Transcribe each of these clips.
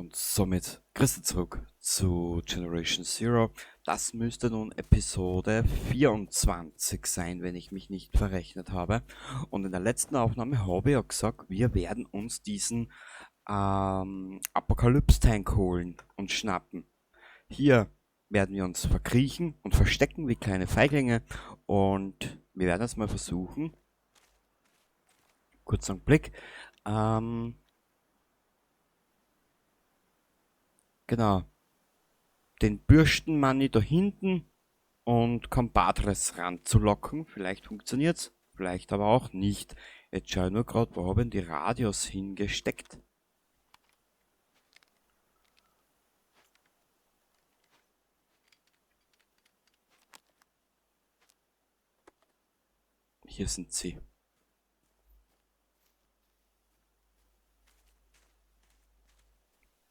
Und somit grüß dich zurück zu Generation Zero. Das müsste nun Episode 24 sein, wenn ich mich nicht verrechnet habe. Und in der letzten Aufnahme habe ich ja gesagt, wir werden uns diesen Apokalypse-Tank holen und schnappen. Hier werden wir uns verkriechen und verstecken wie kleine Feiglinge. Und wir werden es mal versuchen. Kurz einen Blick. Genau. Den Bürstenmanni da hinten und Compadres ranzulocken. Vielleicht funktioniert's, vielleicht aber auch nicht. Jetzt schau ich nur grad, wo hab ich denn die Radios hingesteckt? Hier sind sie.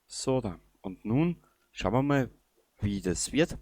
So da. Und nun schauen wir mal, wie das wird.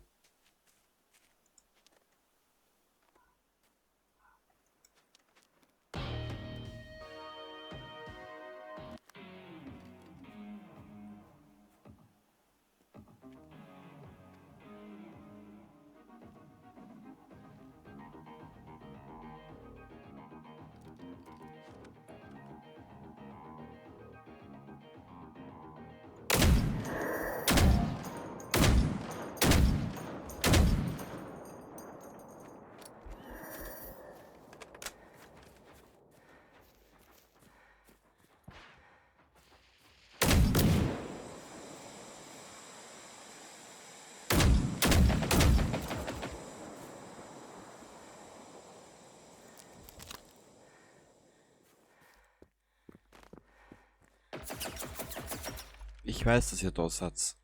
Ich weiß, dass ihr da seid.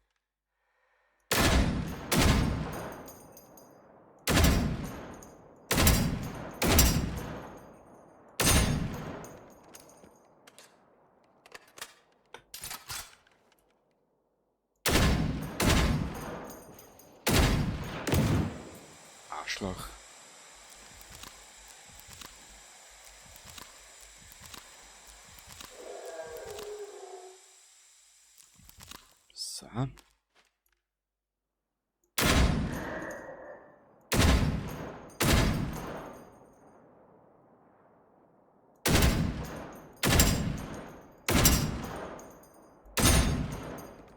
Arschloch. So.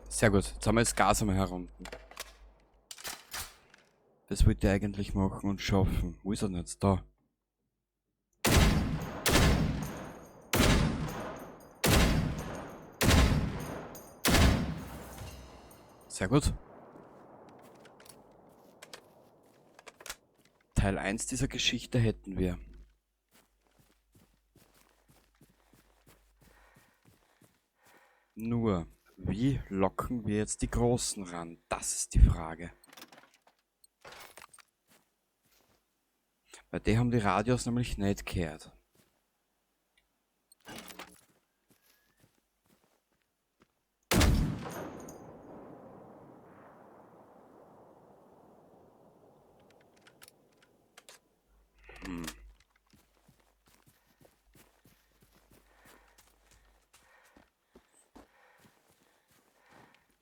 Sehr gut, jetzt haben wir das Gas einmal herunten. Das wollte ich eigentlich machen und schaffen. Wo ist er denn jetzt? Da. Sehr gut. Teil 1 dieser Geschichte hätten wir. Nur, wie locken wir jetzt die Großen ran? Das ist die Frage. Weil die haben die Radios nämlich nicht gehört.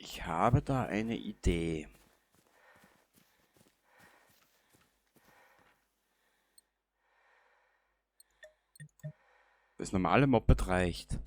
Ich habe da eine Idee. Das normale Moped reicht.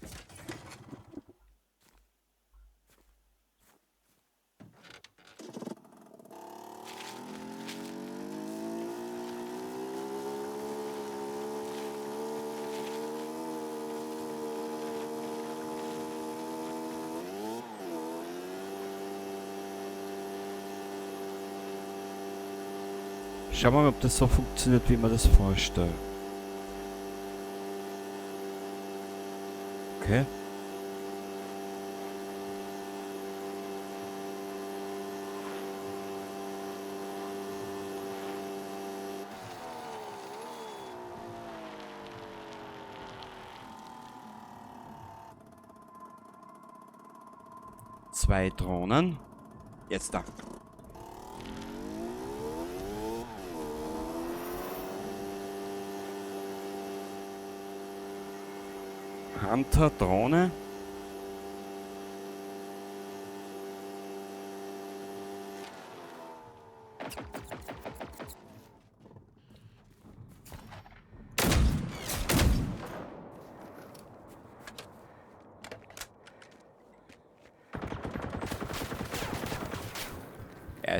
Schauen wir mal, ob das so funktioniert, wie man das vorstellt. Okay. 2 Drohnen. Jetzt da. Hunter, Drohne.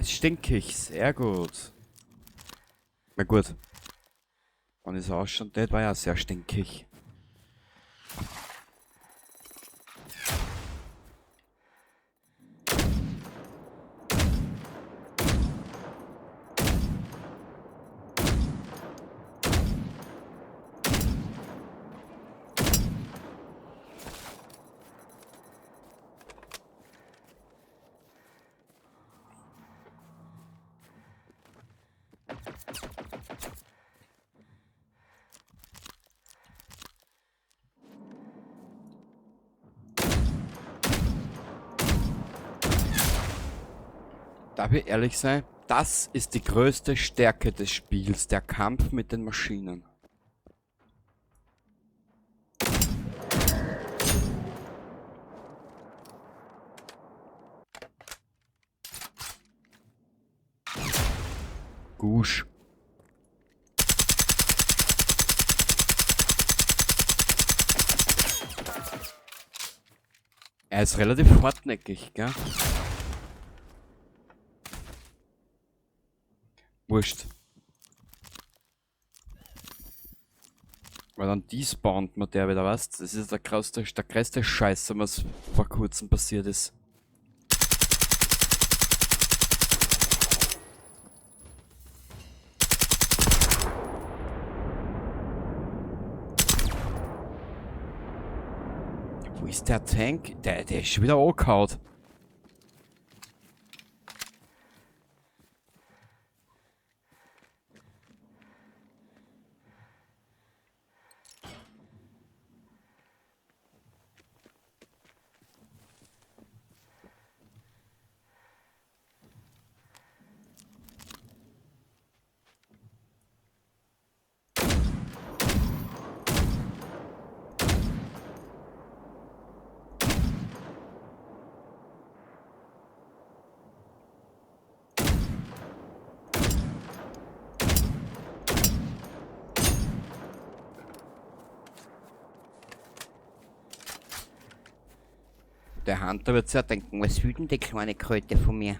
ist stinkig, sehr gut. Na gut. Wenn ich so ausschauen tät, war ja sehr stinkig. Darf ich ehrlich sein? Das ist die größte Stärke des Spiels, der Kampf mit den Maschinen. Gusch. Er ist relativ hartnäckig, gell? Wurscht. Weil dann despawnt man der wieder, weißt? Das ist der größte Scheiß, was vor kurzem passiert ist. Wo ist der Tank? Der ist schon wieder angehauen. Der Hunter wird sich ja denken, was will denn die kleine Kröte von mir?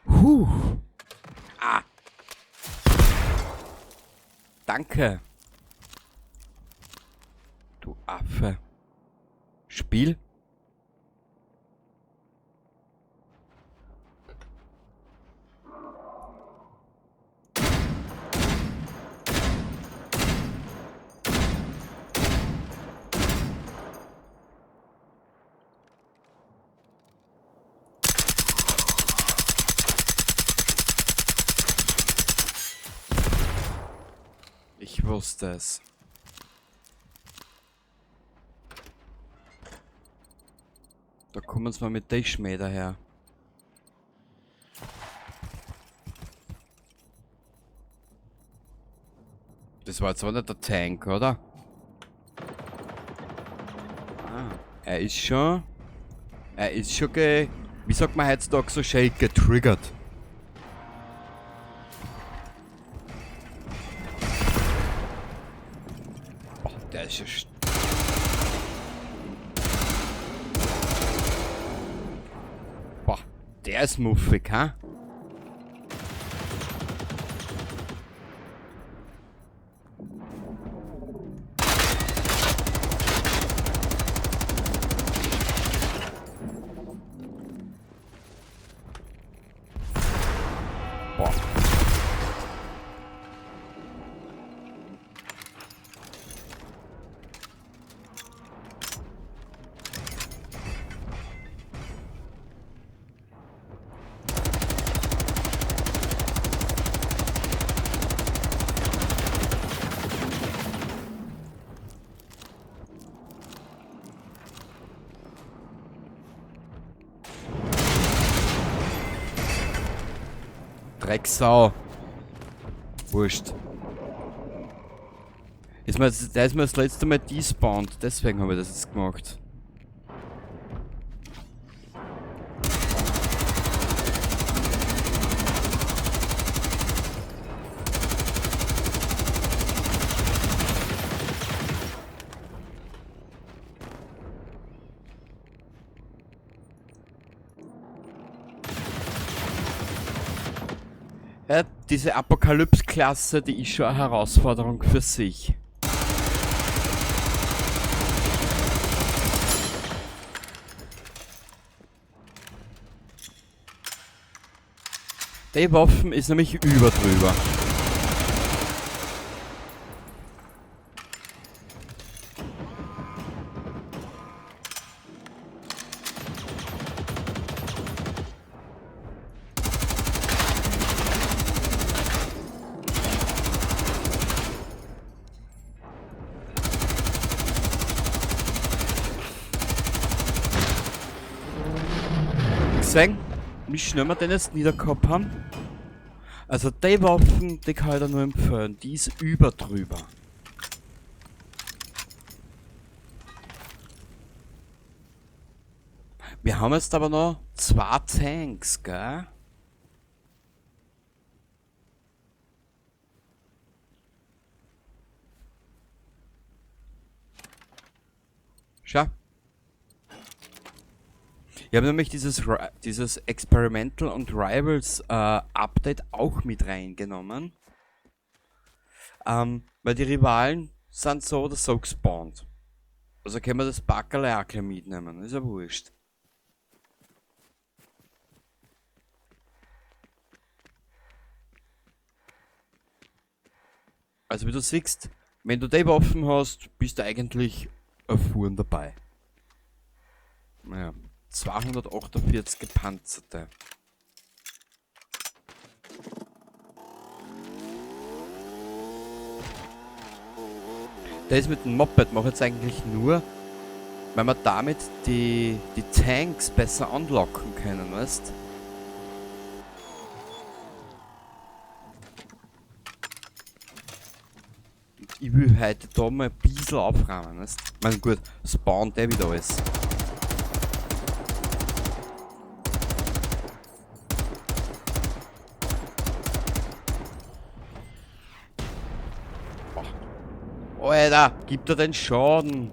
Huh. Ah. Danke. Du Affe. Spiel? Ich wusste es. Da kommen wir mal mit der Schmäh daher. Das war jetzt aber nicht der Tank, oder? Ah, er ist schon wie sagt man heutzutage so schön, getriggert. Oh, der ist ja boah, der ist muffig, ha? Boah. Drecksau. Wurscht. Der ist mir das letzte Mal despawned, deswegen habe ich das jetzt gemacht. Diese Apokalypse-Klasse, die ist schon eine Herausforderung für sich. Die Waffen ist nämlich über drüber. Gesehen, wie schnell wir den jetzt niedergehabt haben. Also die Waffen, die kann ich da nur empfehlen. Die ist über drüber. Wir haben jetzt aber noch 2 Tanks, gell? Schau. Ich habe nämlich dieses Experimental und Rivals Update auch mit reingenommen. Weil die Rivalen sind so oder so gespawnt. Also können wir das Packerl auch gleich mitnehmen, ist ja wurscht. Also wie du siehst, wenn du die Waffen hast, bist du eigentlich auf Fuhren dabei. Naja. 248 gepanzerte. Das mit dem Moped mache ich jetzt eigentlich nur, weil wir damit die Tanks besser anlocken können, weißt? Und ich will heute da mal ein bisschen aufräumen, weißt? Ich meine, gut, spawnt der wieder alles. Alter, gib dir den Schaden.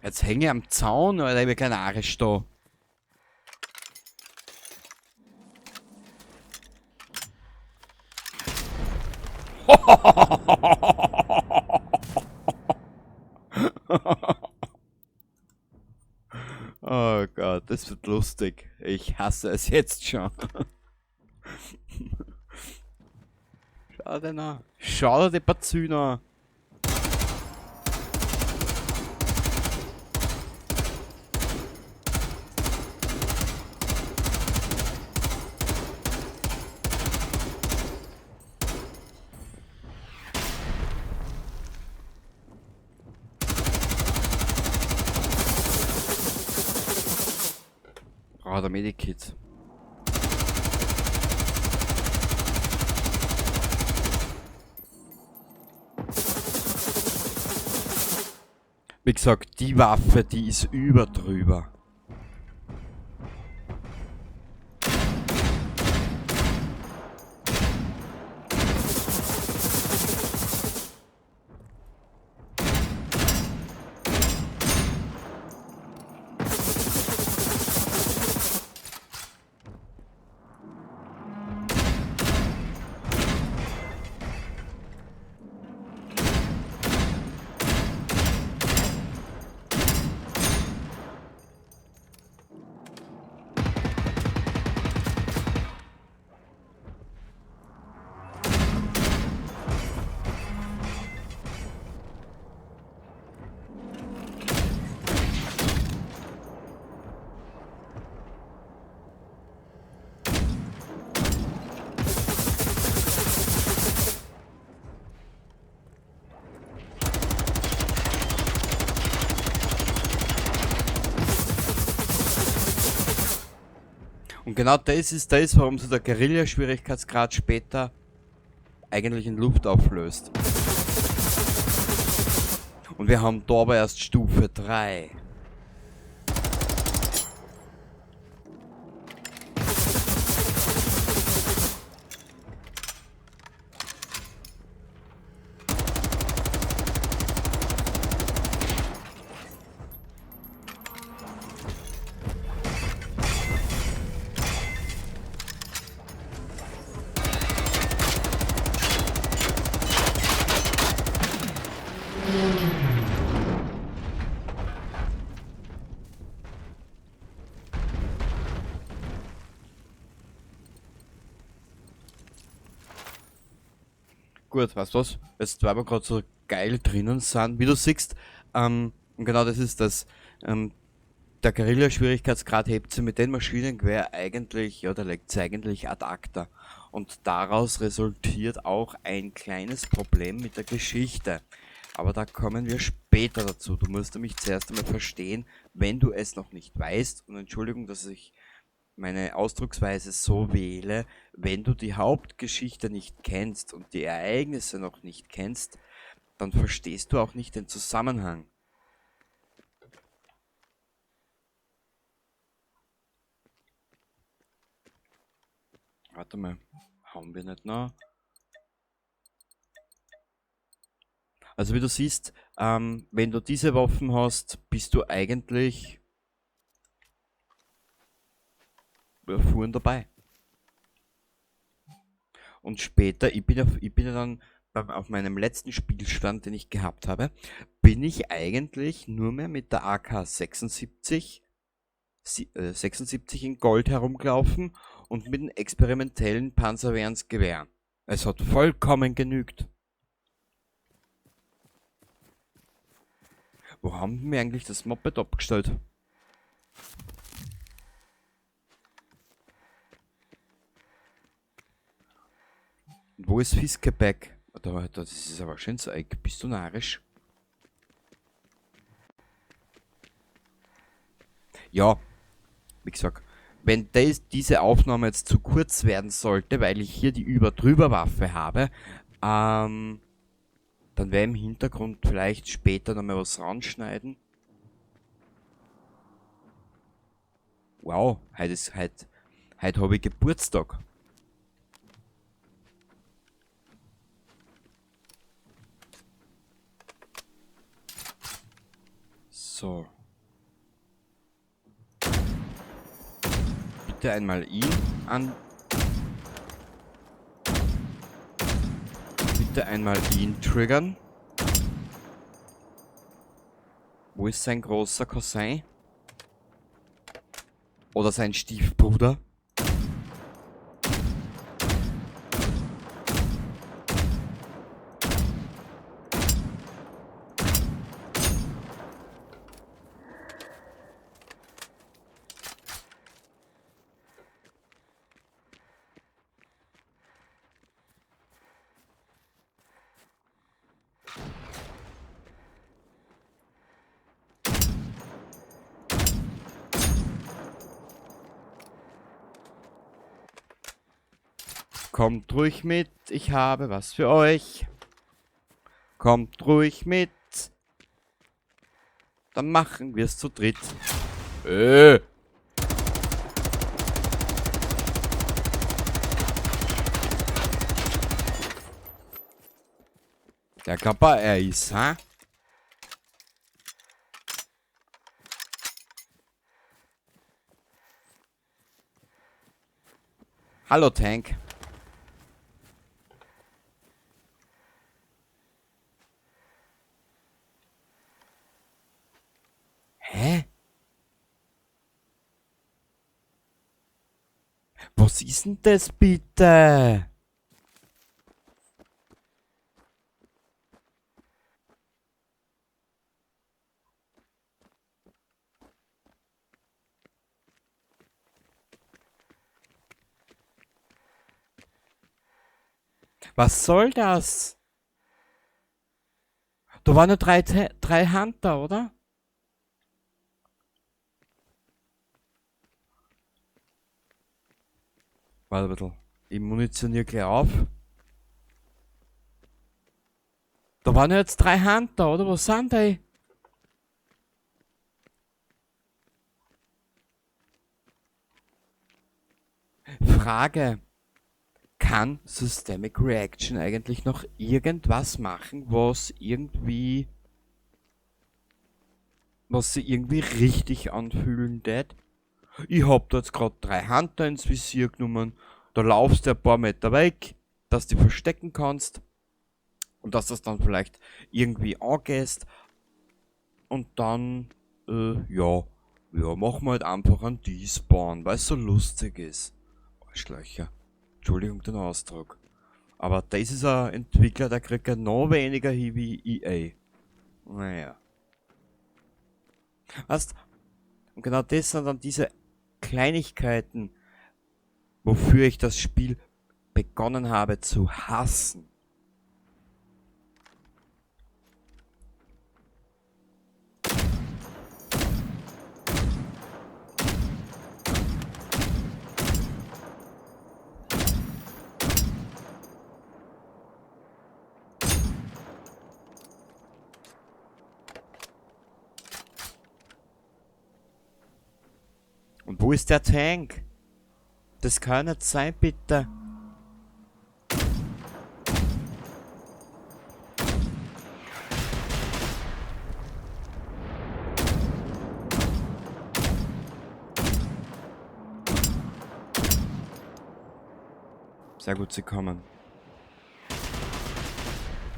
Jetzt hänge ich am Zaun, Alter, ich bin kein Arisch da. Oh Gott, das wird lustig. Ich hasse es jetzt schon. Schau dir an. Schau dir die Bazüne an. Oh, der Medikit. Wie gesagt, die Waffe, die ist über drüber. Und genau das ist das, warum sich der Guerilla-Schwierigkeitsgrad später eigentlich in Luft auflöst. Und wir haben da aber erst Stufe 3. Gut, weißt du was? Jetzt, weil wir gerade so geil drinnen sind, wie du siehst, und genau das ist das, der Guerilla-Schwierigkeitsgrad hebt sie mit den Maschinengewehr eigentlich, ja, der legt sie eigentlich ad acta. Und daraus resultiert auch ein kleines Problem mit der Geschichte. Aber da kommen wir später dazu. Du musst nämlich zuerst einmal verstehen, wenn du es noch nicht weißt, und Entschuldigung, dass ich meine Ausdrucksweise so wähle, wenn du die Hauptgeschichte nicht kennst und die Ereignisse noch nicht kennst, dann verstehst du auch nicht den Zusammenhang. Warte mal, haben wir nicht noch? Also wie du siehst, wenn du diese Waffen hast, bist du eigentlich fuhren dabei. Und später, ich bin ja dann auf meinem letzten Spielstand, den ich gehabt habe, bin ich eigentlich nur mehr mit der AK 76 in Gold herumgelaufen und mit dem experimentellen Panzerwehrsgewehr. Es hat vollkommen genügt. Wo haben wir eigentlich das Moped abgestellt? Und wo ist Fiskeback? Da, das ist aber schön so. Bist du narrisch? Ja, wie gesagt, wenn diese Aufnahme jetzt zu kurz werden sollte, weil ich hier die Über-Drüber-Waffe habe, dann werde ich im Hintergrund vielleicht später nochmal was ranschneiden. Wow, heute habe ich Geburtstag. So. Bitte einmal ihn an. Bitte einmal ihn triggern. Wo ist sein großer Cousin? Oder sein Stiefbruder? Kommt ruhig mit, ich habe was für euch. Kommt ruhig mit. Dann machen wir's zu dritt. Der Kappa, er ist, ha? Hallo Tank. Hä? Was ist denn das bitte? Was soll das? Da waren nur drei Hunter, oder? Warte ein bisschen. Ich munitioniere gleich auf. Da waren ja jetzt 3 Hunter, oder? Was sind die? Frage. Kann Systemic Reaction eigentlich noch irgendwas machen, was sie irgendwie richtig anfühlen tät? Ich hab da jetzt grad 3 Hunter ins Visier genommen, da laufst du ein paar Meter weg, dass du dich verstecken kannst und dass das dann vielleicht irgendwie angehst und dann ja, ja, machen wir halt einfach einen Despawn, weil's so lustig ist. Arschlöcher. Entschuldigung den Ausdruck. Aber das ist ein Entwickler, der kriegt ja noch weniger hin wie EA. Naja. Weißt, und genau das sind dann diese Kleinigkeiten, wofür ich das Spiel begonnen habe zu hassen. Und wo ist der Tank? Das kann nicht sein, bitte. Sehr gut, sie kommen.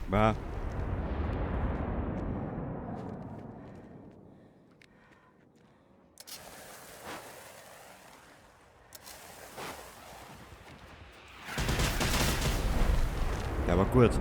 War. Der war gut.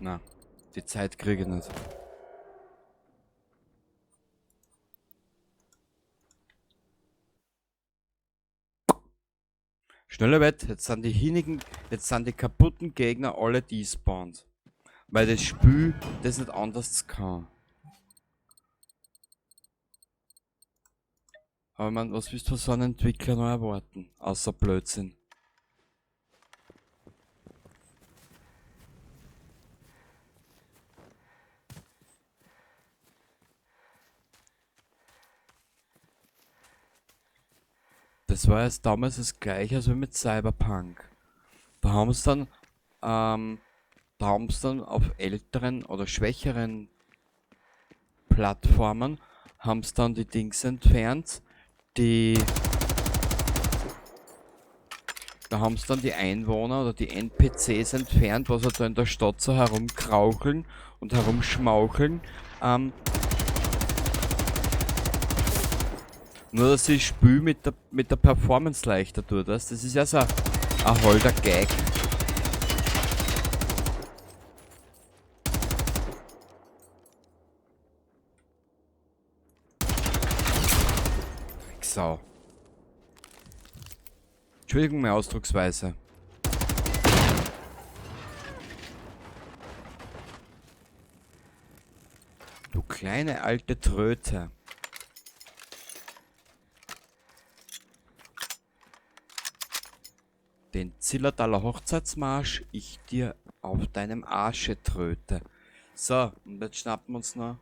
Na, die Zeit kriege ich nicht. Schneller Wett, jetzt sind die hinigen, jetzt sind die kaputten Gegner alle despawned. Weil das Spiel das nicht anders kann. Aber man, was willst du von so einem Entwickler noch erwarten? Außer Blödsinn. Das war jetzt damals das gleiche als mit Cyberpunk. Da haben sie dann da haben sie dann auf älteren oder schwächeren Plattformen haben sie dann die Dings entfernt, die da haben sie dann die Einwohner oder die N P Cs entfernt, was halt da in der Stadt so herumkraucheln und herumschmaucheln. Nur, dass sich das Spiel mit der Performance leichter tut, weißt? Das ist ja so ein holder Gag. Drecksau. Entschuldigung, meine Ausdrucksweise. Du kleine alte Tröte. Den Zillertaler Hochzeitsmarsch ich dir auf deinem Arsche tröte. So, und jetzt schnappen wir uns noch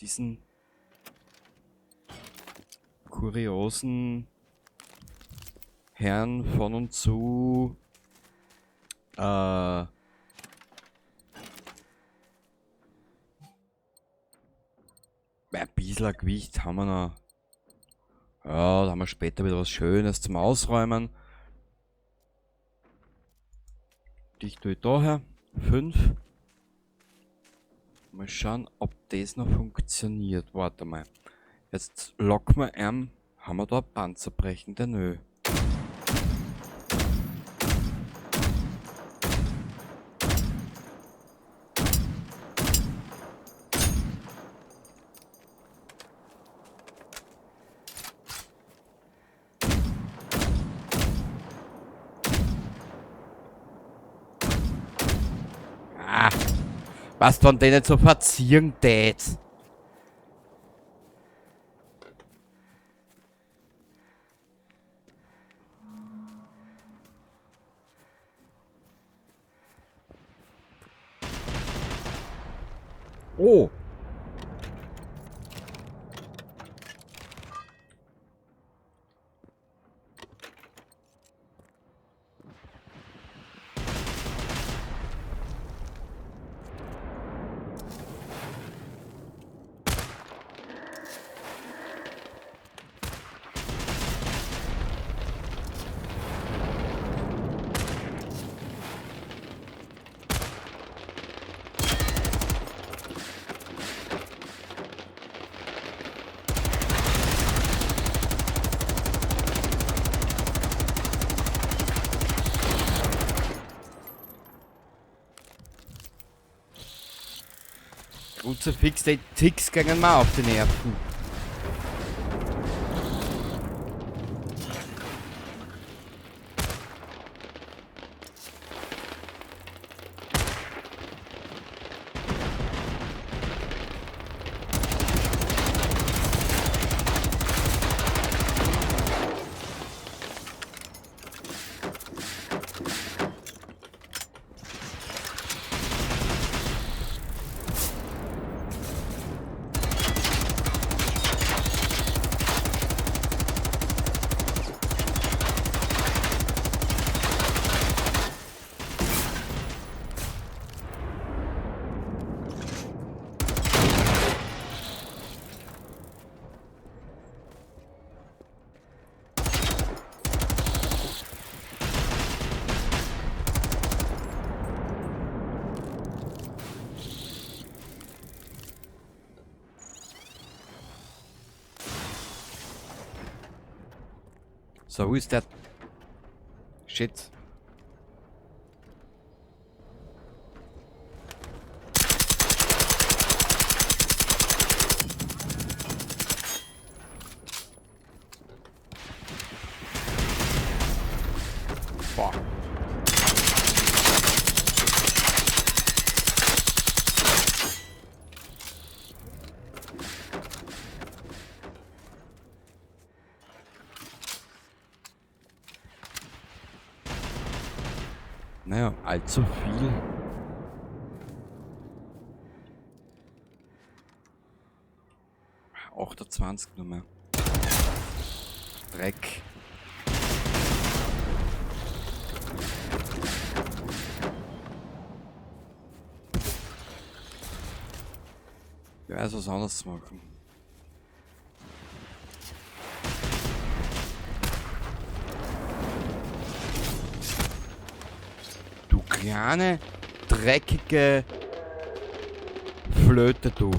diesen kuriosen Herrn von und zu ein bisschen Gewicht haben wir noch. Ja, da haben wir später wieder was Schönes zum Ausräumen. Dich tue ich da her. 5. Mal schauen, ob das noch funktioniert. Warte mal. Jetzt locken wir ihn. Haben wir da panzerbrechende? Nö. Ah, was von denen zu verziehen tät. Oh. Kruzifix, die Ticks gingen mir auf die Nerven. So, who is that? Shit. Boah. Naja, allzu viel. 28 nur mehr. Dreck. Ich weiß, was anderes zu machen. Du kleine, dreckige Flöte, du.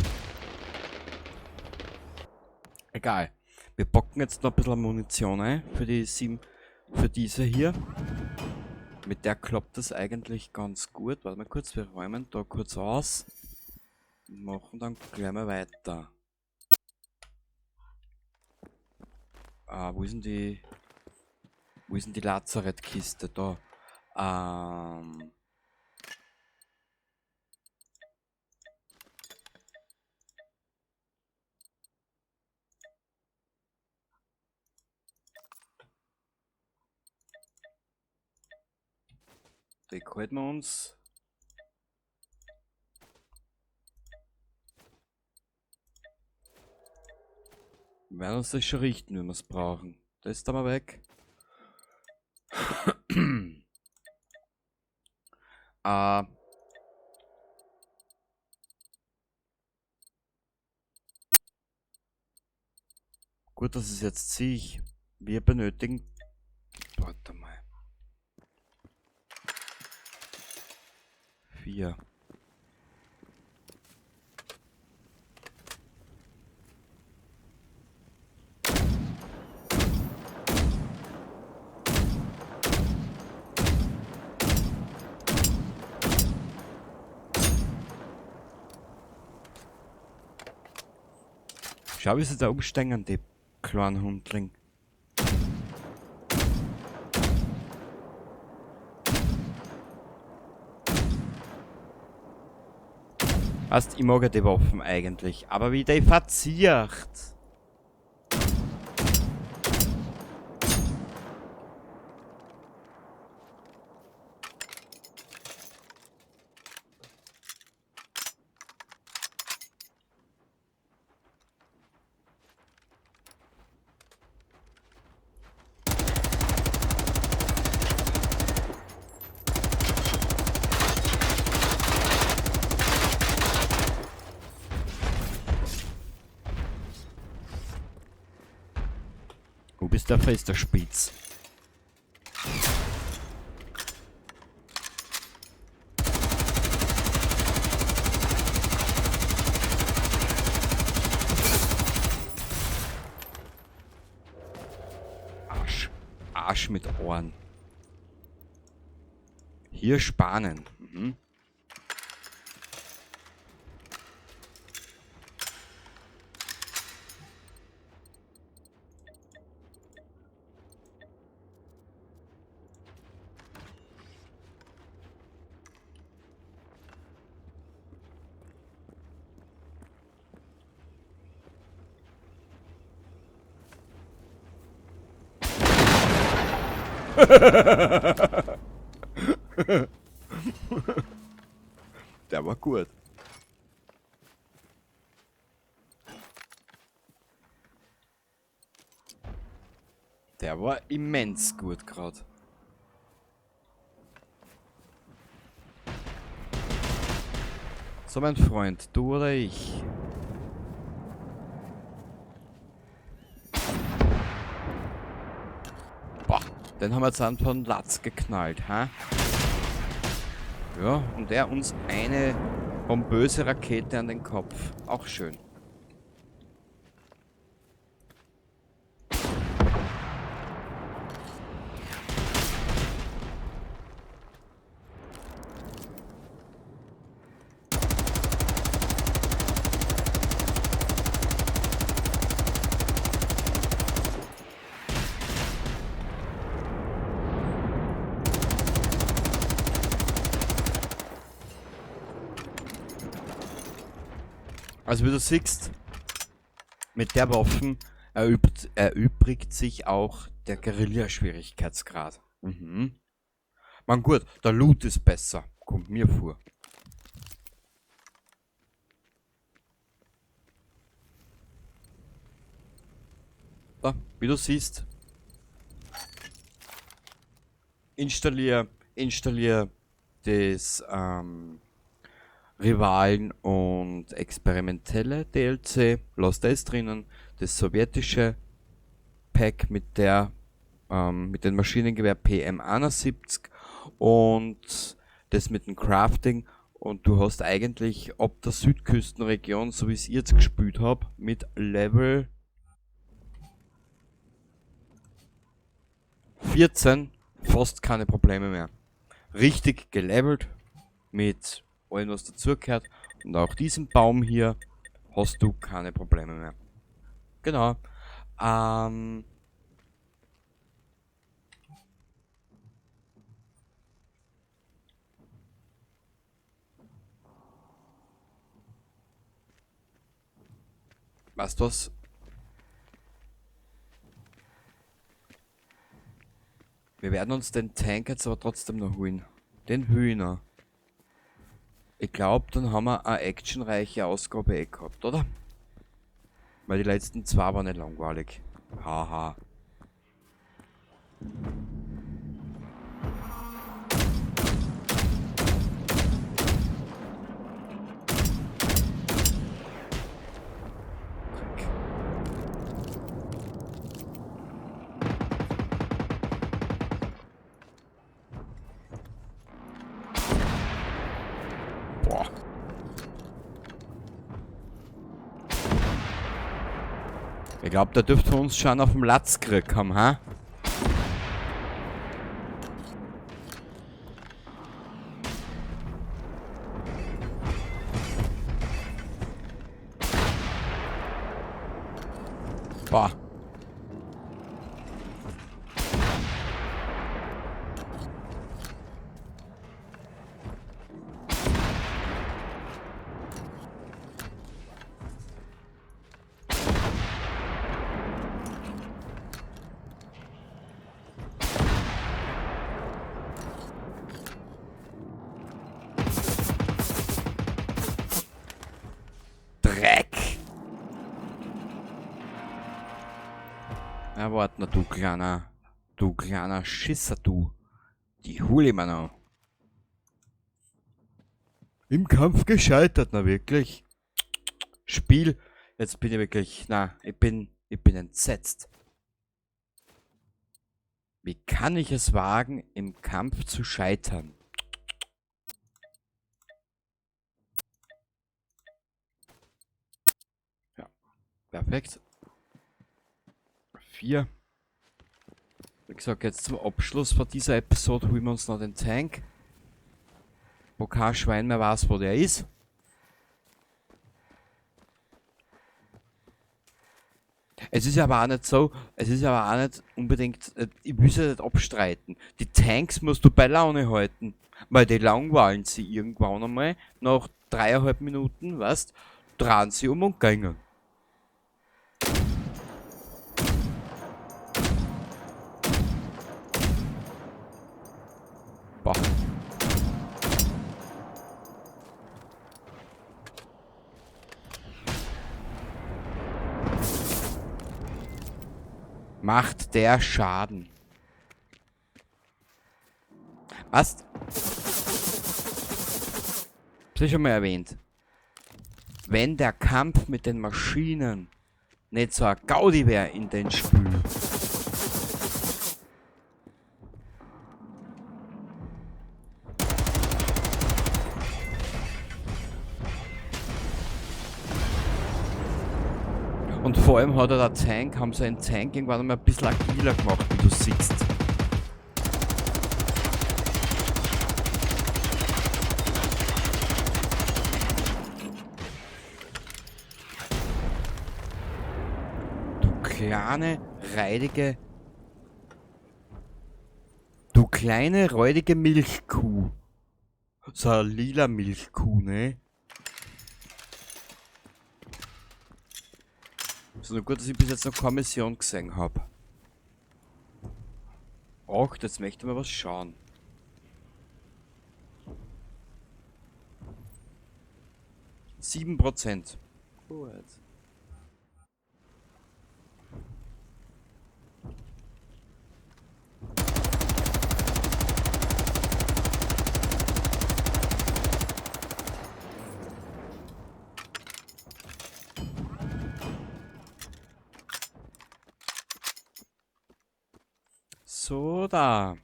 Egal. Wir packen jetzt noch ein bisschen Munition ein für die 7, für diese hier. Mit der klappt das eigentlich ganz gut. Warte mal kurz, wir räumen da kurz aus. Und machen dann gleich mal weiter. Ah, wo ist denn die... Wo ist denn die Lazarettkiste? Da. Die halten wir uns. Wir werden uns das schon richten, wenn wir es brauchen. Das ist da mal weg. Gut, dass es jetzt ziehe. Wir benötigen... Warte mal. 4. Schau, wie sie da umstehen, die kleinen Hundling. Weißt, ich mag ja die Waffen eigentlich, aber wie die verzieht. Wo bist der fester Spitz? Arsch. Arsch mit Ohren. Hier spanen. Mhm. Der war gut. Der war immens gut grad. So, mein Freund, du oder ich? Boah, den haben wir jetzt an von Latz geknallt, ha? Ja, und er uns eine pompöse Rakete an den Kopf. Auch schön. Also wie du siehst, mit der Waffen erübrigt sich auch der Guerilla-Schwierigkeitsgrad. Mhm. Man gut, der Loot ist besser, kommt mir vor. Da, wie du siehst, installier das Rivalen und experimentelle DLC, lass das drinnen, das sowjetische Pack mit dem Maschinengewehr PM71 und das mit dem Crafting, und du hast eigentlich ab der Südküstenregion, so wie ich es jetzt gespielt hab, mit Level 14 fast keine Probleme mehr. Richtig gelevelt mit allem, was dazugehört, und auch diesen Baum hier hast du keine Probleme mehr. Genau. Weißt du was? Wir werden uns den Tank jetzt aber trotzdem noch holen. Den Hühner. Ich glaube, dann haben wir eine actionreiche Ausgabe eh gehabt, oder? Weil die letzten zwei waren nicht langweilig. Haha. Dreck. Boah. Ich glaube, der dürfte uns schon auf dem Latz gekriegt haben, ha? Boah. Dreck! Na, warte na, du kleiner Schisser, du. Die hol ich mir noch. Im Kampf gescheitert, na wirklich. Spiel, jetzt bin ich wirklich, na, ich bin entsetzt. Wie kann ich es wagen, im Kampf zu scheitern? Ja, perfekt. 4. Wie gesagt, jetzt zum Abschluss von dieser Episode holen wir uns noch den Tank. Wo kein Schwein mehr weiß, wo der ist. Es ist aber auch nicht so, es ist aber auch nicht unbedingt, ich will es ja nicht abstreiten. Die Tanks musst du bei Laune halten, weil die langweilen sie irgendwann einmal, nach 3,5 Minuten, weißt, drehen sie um und gängen. Boah. Macht der Schaden. Was? Hab ich schon mal erwähnt. Wenn der Kampf mit den Maschinen nicht so ein Gaudi wär in den Spiel. Und vor allem hat er der Tank, haben sie einen Tank irgendwann einmal ein bisschen agiler gemacht, wie du siehst. Du kleine, räudige... Du kleine, räudige Milchkuh. So eine lila Milchkuh, ne? Ist nur gut, dass ich bis jetzt noch keine Mission gesehen hab. Ach, jetzt möchte ich mal was schauen. 7%. Gut. So da.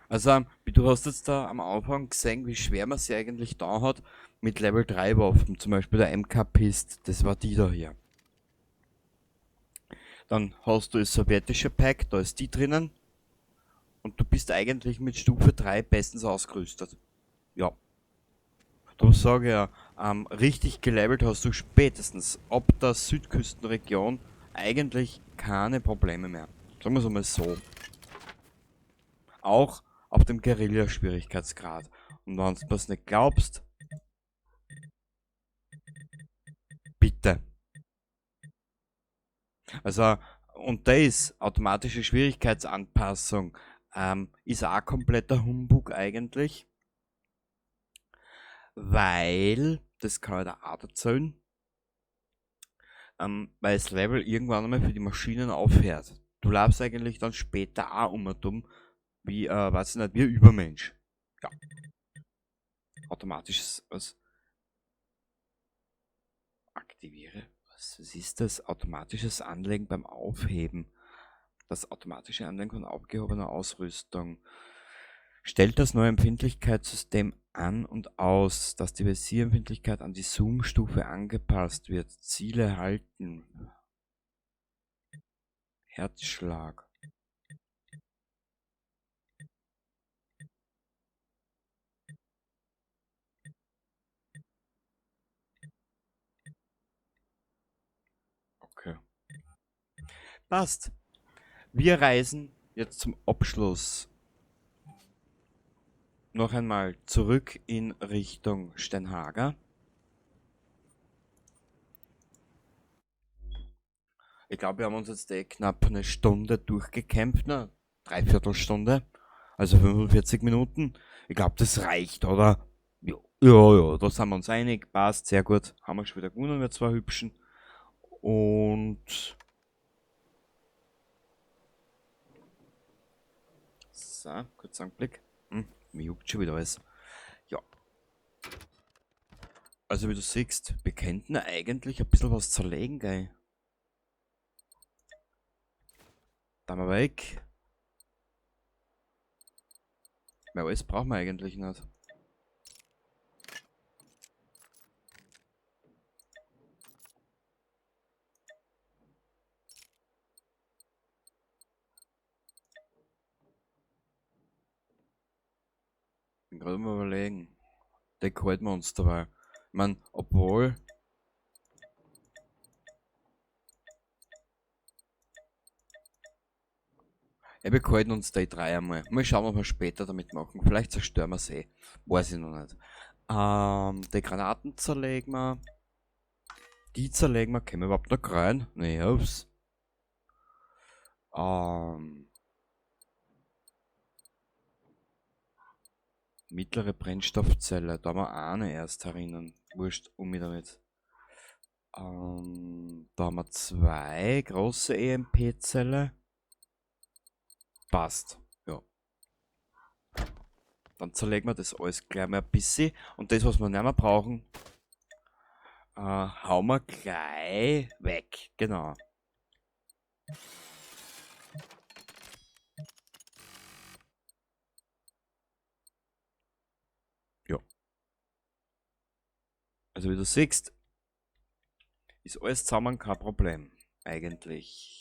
Also, wie du hast jetzt da am Anfang gesehen, wie schwer man sie eigentlich da hat mit Level 3 Waffen. Zum Beispiel der MK Pist, das war die da hier. Dann hast du das sowjetische Pack, da ist die drinnen. Und du bist eigentlich mit Stufe 3 bestens ausgerüstet. Ja. Darum sage ich ja, richtig gelevelt hast du spätestens ab der Südküstenregion eigentlich keine Probleme mehr. Sagen wir's einmal so. Auch auf dem Guerilla-Schwierigkeitsgrad. Und wenn du das nicht glaubst, bitte. Also, und das, automatische Schwierigkeitsanpassung, Ist auch kompletter Humbug eigentlich. Weil, das kann ich da auch erzählen, weil das Level irgendwann einmal für die Maschinen aufhört. Du laufst eigentlich dann später auch um und um, wie, weiß ich nicht, wie ein Übermensch. Ja. Automatisches, was? Aktiviere. Was ist das? Automatisches Anlegen beim Aufheben. Das automatische Anlegen von aufgehobener Ausrüstung. Stellt das neue Empfindlichkeitssystem an und aus, dass die Visierempfindlichkeit an die Zoom-Stufe angepasst wird. Ziele halten. Herzschlag. Okay. Passt. Wir reisen jetzt zum Abschluss noch einmal zurück in Richtung Steinhager. Ich glaube, wir haben uns jetzt eh knapp eine Stunde durchgekämpft, ne? Dreiviertelstunde, also 45 Minuten. Ich glaube, das reicht, oder? Ja, ja, ja, da sind wir uns einig, passt, sehr gut. Haben wir schon wieder gewonnen, wir zwei Hübschen. Und so, kurzer Anblick. Mir juckt schon wieder alles. Ja. Also wie du siehst, wir könnten eigentlich ein bisschen was zerlegen, gell? Da mal weg. Weil alles brauchen wir eigentlich nicht. Bin gerade mal überlegen. Den halten wir uns dabei. Ich mein, obwohl. Ja, wir halten uns die drei einmal. Mal schauen, was wir später damit machen. Vielleicht zerstören wir sie. Weiß ich noch nicht. Die Granaten zerlegen wir. Die zerlegen wir. Können wir überhaupt noch rein? Nee, ups. Mittlere Brennstoffzelle, da haben wir eine erst herinnen. Wurscht, um mich damit. Da haben wir zwei große E M P-Zelle. Passt, ja. Dann zerlegen wir das alles gleich mal ein bisschen. Und das, was wir nicht mehr brauchen, hauen wir gleich weg. Genau. Ja. Also wie du siehst, ist alles zusammen kein Problem. Eigentlich.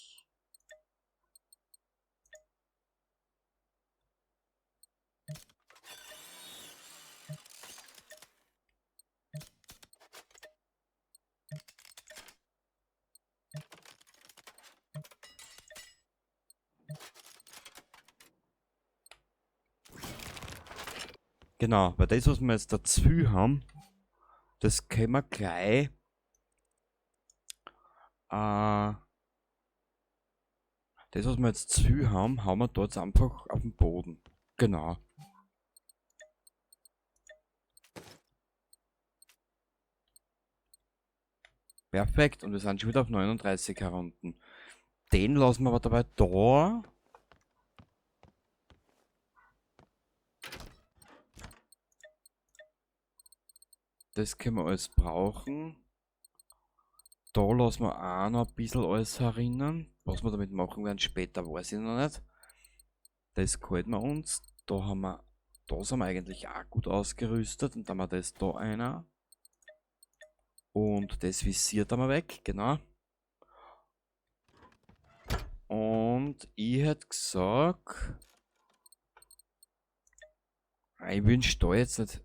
Genau, weil das, was wir jetzt dazu haben, das können wir gleich, das, was wir jetzt zu haben, hauen wir dort einfach auf den Boden. Genau. Perfekt, und wir sind schon wieder auf 39 herunter. Den lassen wir aber dabei da. Das können wir alles brauchen. Da lassen wir auch noch ein bisschen alles herinnen. Was wir damit machen werden später, weiß ich noch nicht. Das gehalten wir uns. Da sind wir eigentlich auch gut ausgerüstet. Und dann haben wir das da einer. Und das Visier da mal weg, genau. Und ich hätte gesagt, ich wünsch da jetzt nicht.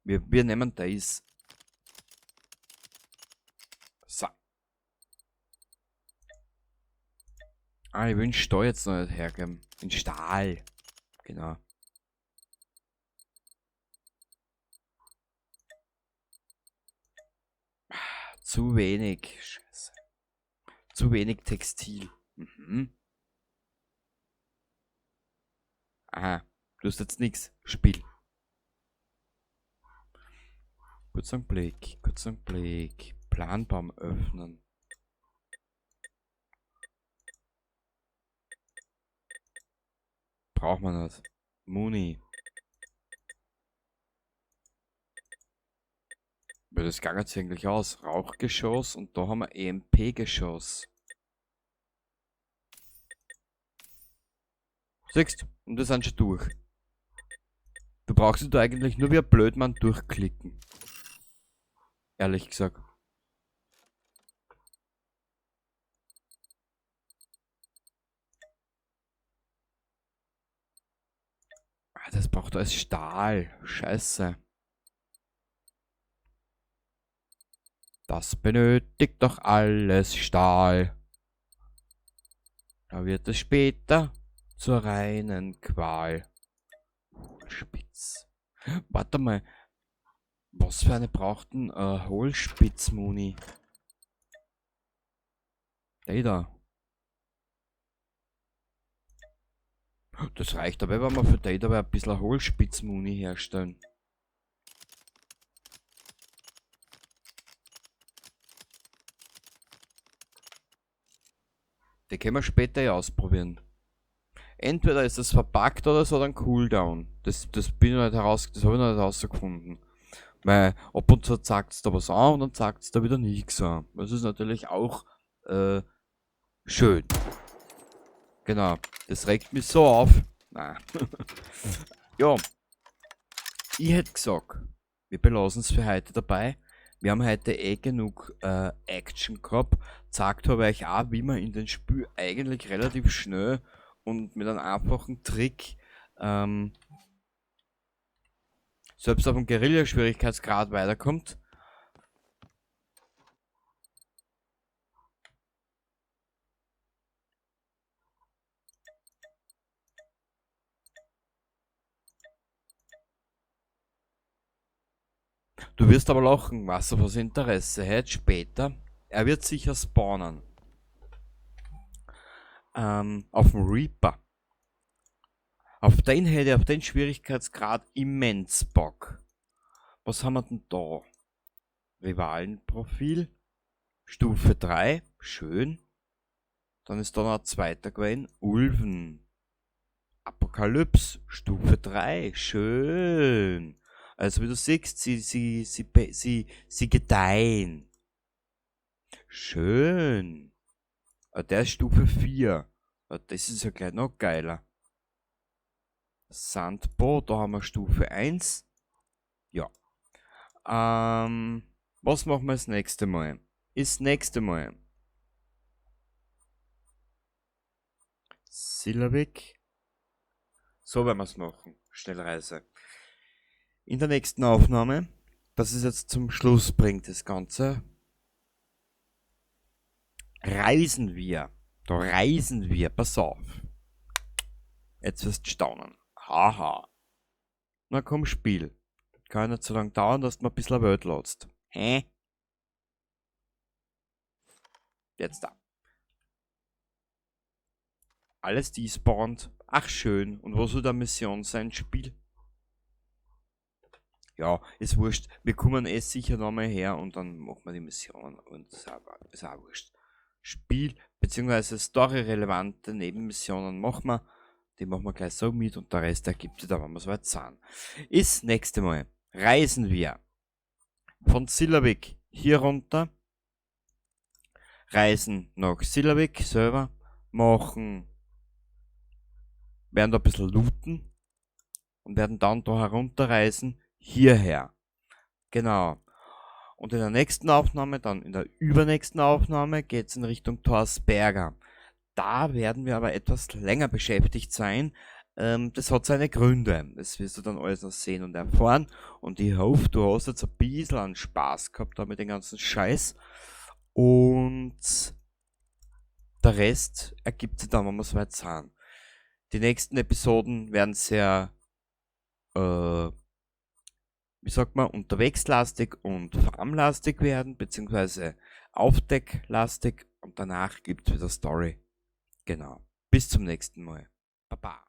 Wir nehmen das. So. Ich wünsch da jetzt noch nicht hergeben. In Stahl. Genau. Zu wenig. Scheiße. Zu wenig Textil. Aha, du hast jetzt nix. Spiel. Kurzer Blick, kurzer Blick. Planbaum öffnen. Braucht man das? Muni. Aber das ging jetzt eigentlich aus. Rauchgeschoss und da haben wir EMP-Geschoss. Siehst, und wir sind schon durch. Du brauchst du eigentlich nur wie ein Blödmann durchklicken. Ehrlich gesagt. Ah, das braucht alles Stahl. Scheiße. Das benötigt doch alles Stahl. Da wird es später zur reinen Qual. Hohlspitz. Warte mal. Was für eine braucht denn Hohlspitz-Muni? Der da. Das reicht aber, wenn wir für Data ein bisschen Hohlspitz-Muni herstellen. Die können wir später ja ausprobieren. Entweder ist das verpackt oder so, dann Cooldown. Das bin ich noch nicht heraus, das habe ich noch nicht herausgefunden. Weil ab und zu zeigt es da was an und dann zeigt es da wieder nichts an. Das ist natürlich auch schön. Genau, das regt mich so auf. Nein. Ja, ich hätte gesagt, wir belassen es für heute dabei. Wir haben heute eh genug Action gehabt. Zeigt habe ich euch auch, wie man in den Spiel eigentlich relativ schnell und mit einem einfachen Trick selbst auf dem Guerilla-Schwierigkeitsgrad weiterkommt. Du wirst aber lachen, was er was Interesse hat später. Er wird sicher spawnen. Auf dem Reaper. Auf den hätte ich auf den Schwierigkeitsgrad immens Bock. Was haben wir denn da? Rivalenprofil. Stufe 3. Schön. Dann ist da noch ein zweiter gewesen. Ulven. Apokalypse. Stufe 3. Schön. Also wie du siehst, sie gedeihen. Schön. Der ist Stufe 4. Das ist ja gleich noch geiler. Sandbo, da haben wir Stufe 1. Ja. Was machen wir das nächste Mal? Das nächste Mal. Sillavik. So werden wir's machen. Schnellreise. In der nächsten Aufnahme, das ist jetzt zum Schluss bringt das Ganze, reisen wir. Da reisen wir, pass auf. Jetzt wirst du staunen. Haha. Na komm, Spiel. Kann ja nicht so lange dauern, dass du mal ein bisschen Welt lädst. Hä? Jetzt da. Alles despawned. Ach schön. Und wo soll da Mission sein, Spiel? Ja, ist wurscht. Wir kommen eh sicher nochmal her und dann machen wir die Mission und ist auch wurscht. Spiel beziehungsweise storyrelevante Nebenmissionen machen wir. Die machen wir gleich so mit und der Rest ergibt sich dann, wenn wir soweit sind. Ist nächste Mal. Reisen wir von Sillavik hier runter. Reisen nach Sillavik selber. Machen. Werden da ein bisschen looten. Und werden dann da herunterreisen. Hierher. Genau. Und in der nächsten Aufnahme, dann in der übernächsten Aufnahme, geht's in Richtung Torsberga. Da werden wir aber etwas länger beschäftigt sein. Das hat seine Gründe. Das wirst du dann alles noch sehen und erfahren. Und ich hoffe, du hast jetzt ein bisschen an Spaß gehabt da mit dem ganzen Scheiß. Und der Rest ergibt sich dann, wenn wir soweit sind. Die nächsten Episoden werden sehr, wie sagt man, unterwegslastig und farmlastig werden, beziehungsweise aufdecklastig, und danach gibt's wieder Story. Genau. Bis zum nächsten Mal. Baba.